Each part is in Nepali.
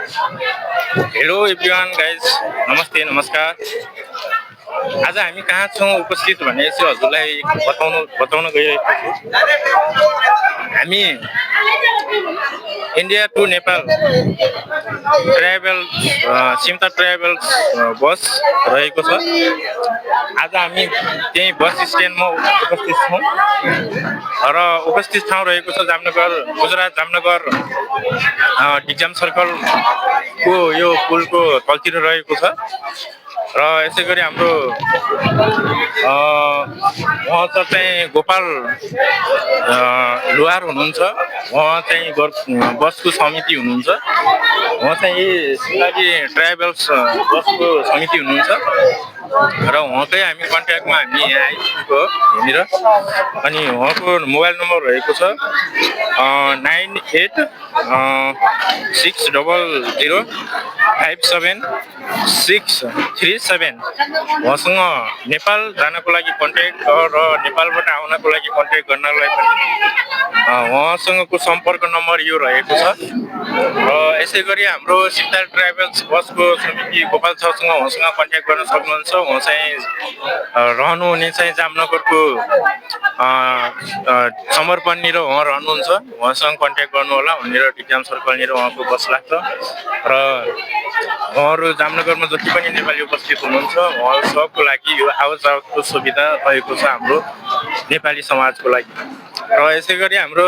हेलो एभ्रिवान गाइज, नमस्ते नमस्कार। आज हामी कहाँ छौँ उपस्थित भन्ने चाहिँ हजुरलाई बताउन गइरहेको छु। हामी India to Nepal travel Simta travels bus रहेको छ। आज हामी त्यही बस स्ट्यान्डमा उपस्थित छौँ र उपस्थित ठाउँ रहेको छ जामनगर, गुजरात जामनगर डिक्जाम सर्कलको यो पुलको तलतिर रहेको छ। र यसै गरी हाम्रो उहाँ चाहिँ गोपाल लुहार हुनुहुन्छ, उहाँ चाहिँ बसको समिति हुनुहुन्छ, उहाँ चाहिँ सिलारी ट्राभल्स बसको समिति हुनुहुन्छ र उहाँकै हामी कन्ट्याक्टमा हामी यहाँ आइपुगेको यहाँनिर। अनि उहाँको मोबाइल नम्बर रहेको छ 9886005737। उहाँसँग नेपाल जानको लागि कन्ट्याक्ट र नेपालबाट आउनको लागि कन्ट्याक्ट गर्नलाई पनि उहाँसँगको सम्पर्क नम्बर यो रहेको छ। र यसै गरी हाम्रो सिमता ट्राभल्स बसको समिति गोपाल सरसँग उहाँसँग कन्ट्याक्ट गर्न सक्नुहुन्छ। उहाँ चाहिँ रहनुहुने चाहिँ जामनगरको समर्पणनिर उहाँ रहनुहुन्छ, उहाँसँग कन्ट्याक्ट गर्नु होला। वहाँनिर डिक्जाम सर्कलनिर उहाँको बस लाग्छ र उहाँहरू जामनगरमा जति पनि नेपाली उपस्थित हुनुहुन्छ उहाँ सबको लागि यो आवत जावतको सुविधा रहेको छ हाम्रो नेपाली समाजको लागि। र यसै गरी हाम्रो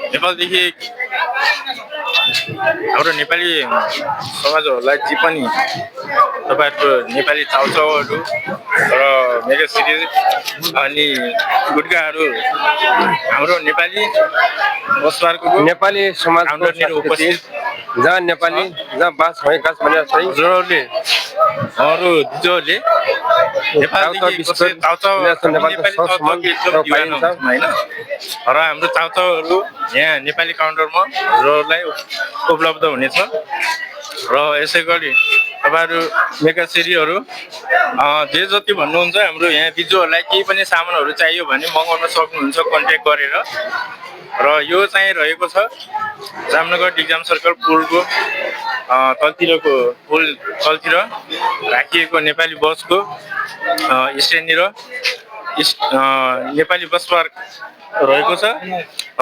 नेपालदेखि हाम्रो नेपाली समाजहरूलाई जे पनि तपाईँहरूको नेपाली चाउचाउहरू र मेगा सिरिज अनि गुड्काहरू हाम्रो नेपाली बसपार्कको नेपाली समाज उपस्थित जहाँ नेपाली जहाँ बास भएका भनेर चाहिँ हजुरहरूले दिदीहरूले नेपालदेखि होइन र हाम्रो चाउचाउहरू यहाँ नेपाली काउन्टरमा हजुरहरूलाई उपलब्ध हुनेछ। र यसै गरी तपाईँहरू मेगासिरीहरू जे जति भन्नुहुन्छ हाम्रो यहाँ दिजुहरूलाई केही पनि सामानहरू चाहियो भने मगाउन सक्नुहुन्छ कन्ट्याक्ट गरेर। र यो चाहिँ रहेको छ जामनगर डिक्जाम सर्कल पुलको तलतिरको पुल तलतिर राखिएको नेपाली बसको स्ट्यान्डनिर नेपाली बस पार्क रहेको छ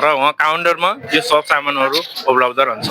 र उहाँ काउन्टरमा यो सब सामानहरू उपलब्ध रहन्छ।